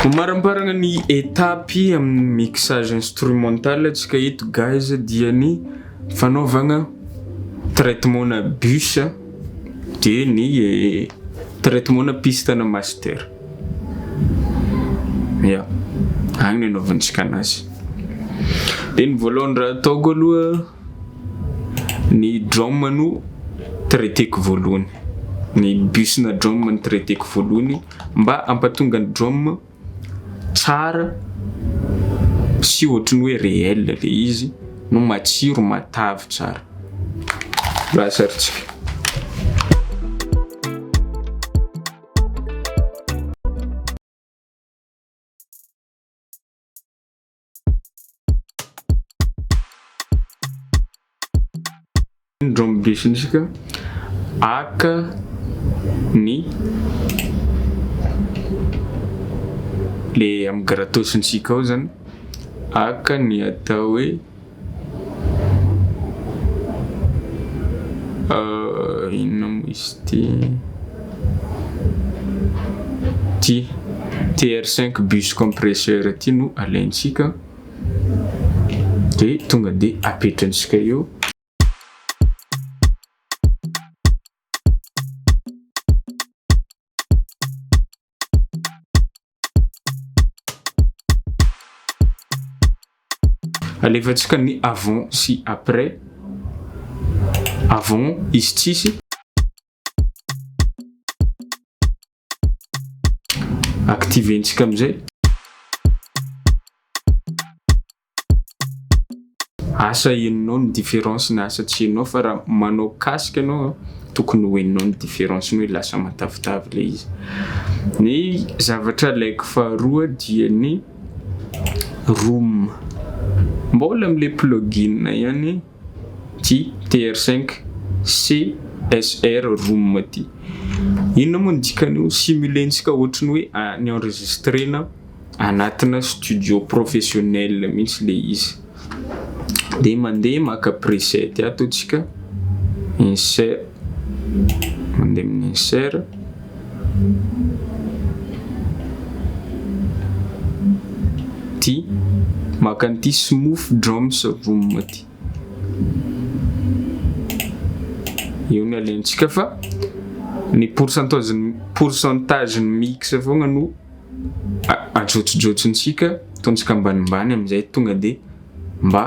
Mamaramparagna ny étape amin'ny mixage instrumental antsika eto guys dia ny fanaovagna traitement na bus de ny traitement na piste na master. Ya, agny no anaovantsika anazy. De ny voalohany raha ataoko aloha ny drum no traiteko voalohany, ny bus na drum no traiteko voalohany mba hampatonga ny drum tsara sy ohatry ny hoe réel le izy no matsiro matavy tsara. Lasa ry tsika. Drum bass isika aka ny le amin'ny gratos-ntsika ao zany aka ny atao hoe Inona moa izy ity? Ity TR5 bus compresseur ity no alaintsika dia tonga dia apetrantsika eo. Alefantsika ny avant sy après, avant izy tsisy, activer-ntsika amizay. Asa henonao ny différence na asa tsy henonao fa raha manao casque ianao tokony ho henonao ny différence ny hoe lasa matavitavy le izy. Ny zavatra alaiko faharoa dia ny room, mbola amle plugin ihany ty TR5 CSR room ty. Inona moa ny dikan'io? Simuler-ntsika ohatry ny hoe ny enregistrena anatina studio professionnel mihitsy le izy. De mandeha maka preset ato antsika, insert, mandeha amin'ny insert, ty maka an'ity smooth drums room ty. Io no alaintsika fa ny pourcentage pourcentage ny mix foagna no ajotsojotsintsika ataontsika ambanimbany amizay tonga de mba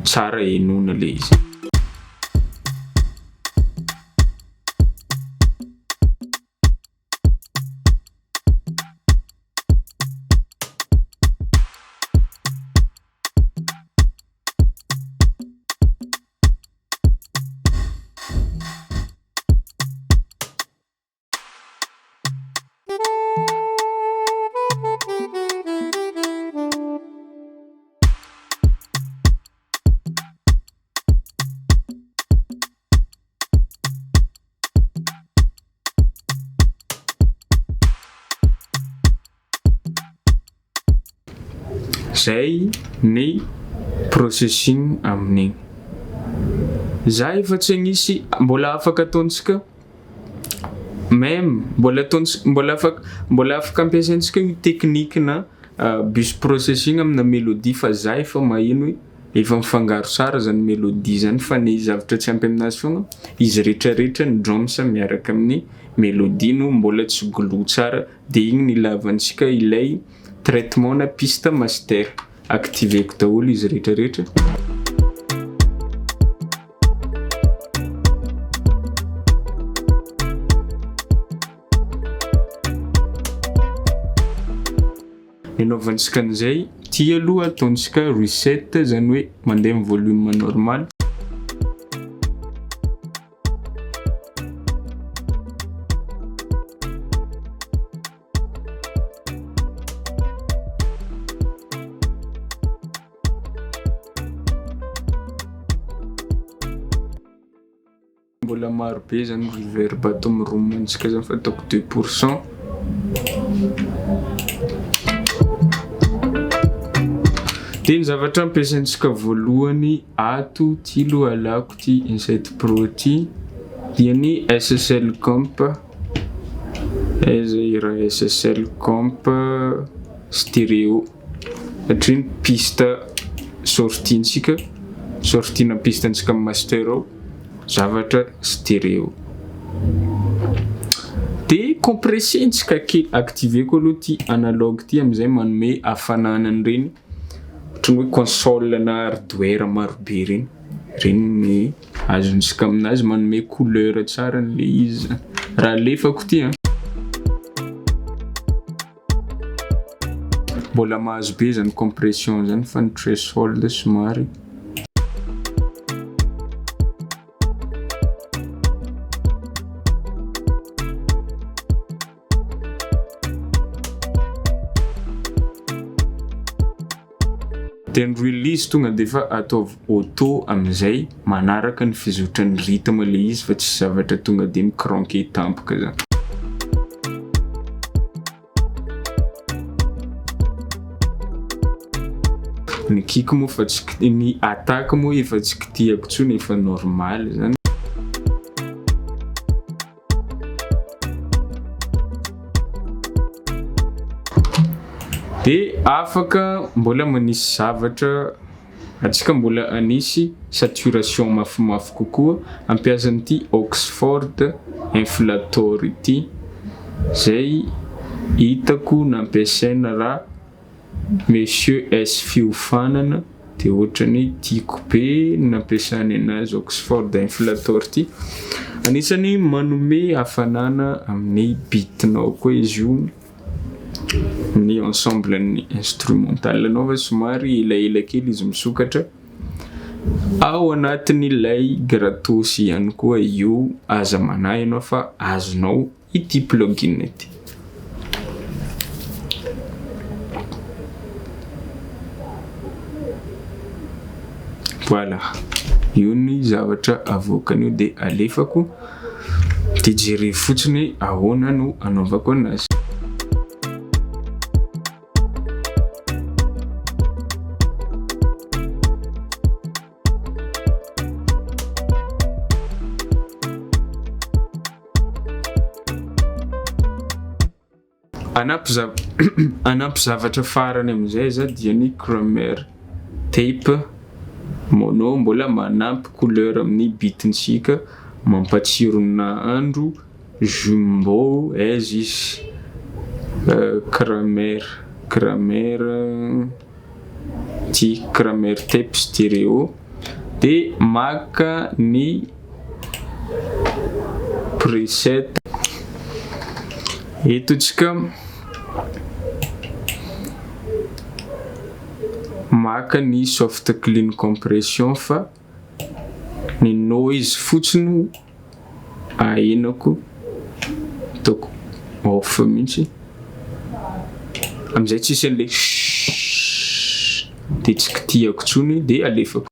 tsara henoina le izy. Zay ny processing amin'igny. Za efa tsy agnisy mbola afaka ataontsika même mbola ataontsika mbola afaka mbola afaka ampiasaintsika io technique na bus processing amina mélodie fa za efa maheno hoe efa mifangaro tsara zany mélodie zany fa ny zavatra tsy ampy aminazy foagna izy retraretra ny drums miaraka amin'ny mélodie no mbola tsy glou tsara de igny no ilavantsika ilay traitement na piste master, activeko daholo izy retraretra. Ny anaovantsika an'izay, ty aloha ataontsika reset zany hoe mandeha amin'ny volume normal. Mbola maro be zany reverb ato amin'ny room antsika zany fa ataoko 2%. De ny zavatra ampiasaintsika voalohany ato ty aloha alako ty Insight Pro ty dia ny SSL Comp. Aiza i raha SSL Comp? stereo satria ny piste sortie-ntsika, sortie-na piste-ntsika amin'ny master ao zavatra stereo. De compressé-ntsika kely, activer-ko aloha ty analogue ty amizay manome hafanana an'ireny ohatran'ny hoe console na hardware marobe regny, regny ny azontsika aminazy manome couleur tsara an'le izy zany. Raha alefako ty an, mbola mahazo be zany compression zany fa ny threshold somary. De ny release tonga de efa ataovy auto amizay manaraka ny fizotran'ny rythme le izy fa tsy zavatra tonga de mi-cranker tampoka zany. Ny kick moa fa tsy ny attaque moa efa tsy kitihako intsony efa normal zany. De afaka mbola manisy zavatra antsika mbola hanisy saturation mafimafy kokoa ampiasa an'ity Oxford Inflator ity zay hitako nampiasaina raha Monsieur S Fiofanana de ohatrany tiako be ny nampiasany anazy Oxford Inflator ty. Anisany manome hafanana amin'ny beat-nao koa izy io, ny ensemble ny instrumental-nao fa somary elaela kely izy misokatra. Ao anatin'ilay gratos ihany koa io, aza manahy ianao fa azonao ity plugin ity. Voilà, io ny zavatra avoakany io de alefako de jereo fotsiny ahoana no anaovako anazy. Anampy za- anampy zavatra farany amin'izay za dia ny Kramer tape mono mbola manampy couleur amin'ny beat-ntsika mampatsiro ny nahandro jumbo aiza izy Kramer Kramer Ty Kramer tape stereo de maka ny preset eto tsika maka ny soft clean compression fa ny noise fotsiny ahenako ataoko off mihitsy amizay tsisy an'le de tsy kitihako intsony de alefako.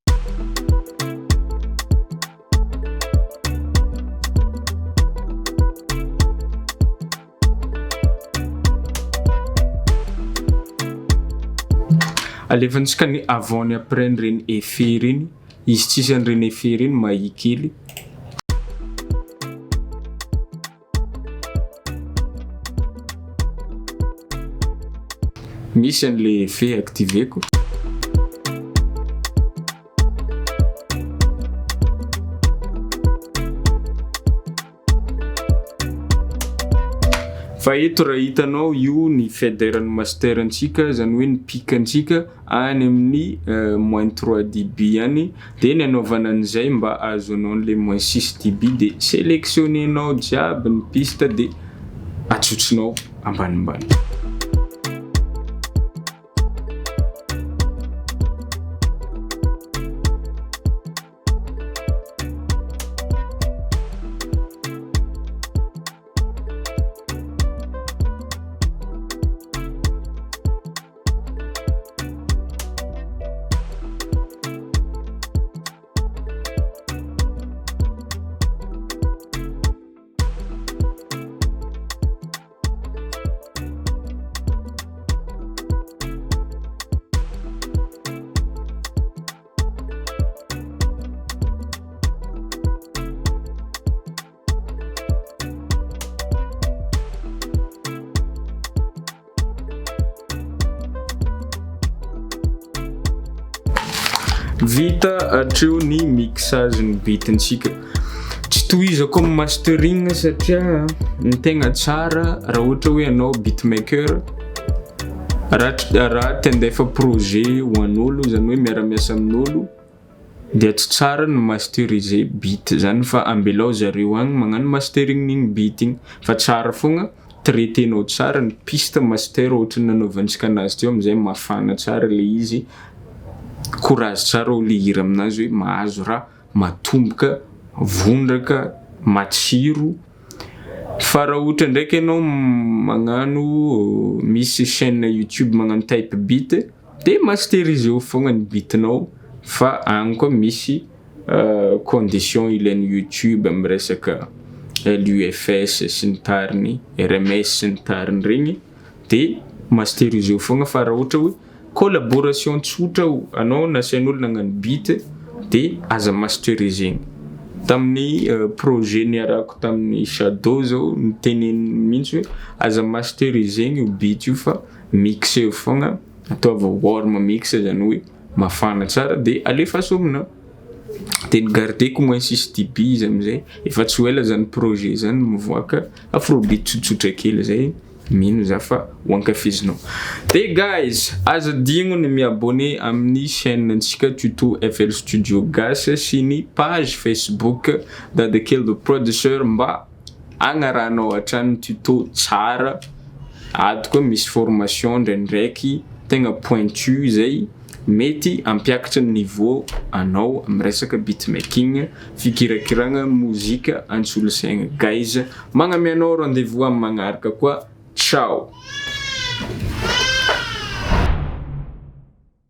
Alefantsika ny avant ny après an'ireny effet ireny, izy tsisy an'ireny effet ireny mahia kely. Misy an'le effet activer-ko. Fa eto raha hitanao io ny fader ny master antsika zany hoe ny pic antsika any amin'ny moins 3 dB any de ny anaovana an'izay mba ahazoanao an'le moins 6 dB de selectionnenao jiaby ny piste de atsotsinao ambanimbany. Vita hatreo ny mixage ny beat-ntsika. Tsy tohizako amin'ny mastering satria ny tegna tsara raha ohatra hoe anao beatmaker, raha te handefa projet ho an'olo, zany hoe miara-miasa amin'olo, dia tsy tsara ny masteriser beat zany fa ambelao zareo agny magnano mastering igny beat igny, fa tsara foagna traitenao tsara ny piste master ohatry ny nanaovantsika anazy teo amizay mafana tsara le izy, courage tsara olo hihira aminazy hoe mahazo raha matomboka vondraka matsiro. Fa raha ohatra ndraiky anao magnano misy chaîne YouTube magnano type beat, de masteriseo foagna ny beat-nao, fa agny koa misy condition ilain'ny YouTube amy resaka LUFS sy ny tariny, RMS sy ny tariny regny, de masteriseo foagna. Fa raha ohatra hoe collaboration tsotra anao nasain'olo nagnano beat, de aza masterisegna. Tamin'ny projet niarahako tamin'ny Shadow zao, niteneniny mihitsy hoe aza masterisegna io beat io fa mixeo foagna, ataova warm mix, zany hoe mafana tsara, de alefaso aminah. De nigardeko moins 6 dB izy amizay. Efa tsy ho ela zany projet zany mivoaka, afrobeat tsotsotra kely zay, mino za fa ho ankafizinao. De guys, aza adigno ny miabonné amin'ny chaîne antsika Tuto FL Studio Gasy sy ny page Facebook Dadakely the Producer mba agnarahanao hatrany tuto tsara. Ato koa misy formation ndraindraiky tegna pointu zay mety ampiakatra ny niveau anao amy resaka beatmaking, fikirakiragna mozika antsolosaigna. Guys, magnamianao rendez-vous amy magnaraka koa. Ciao.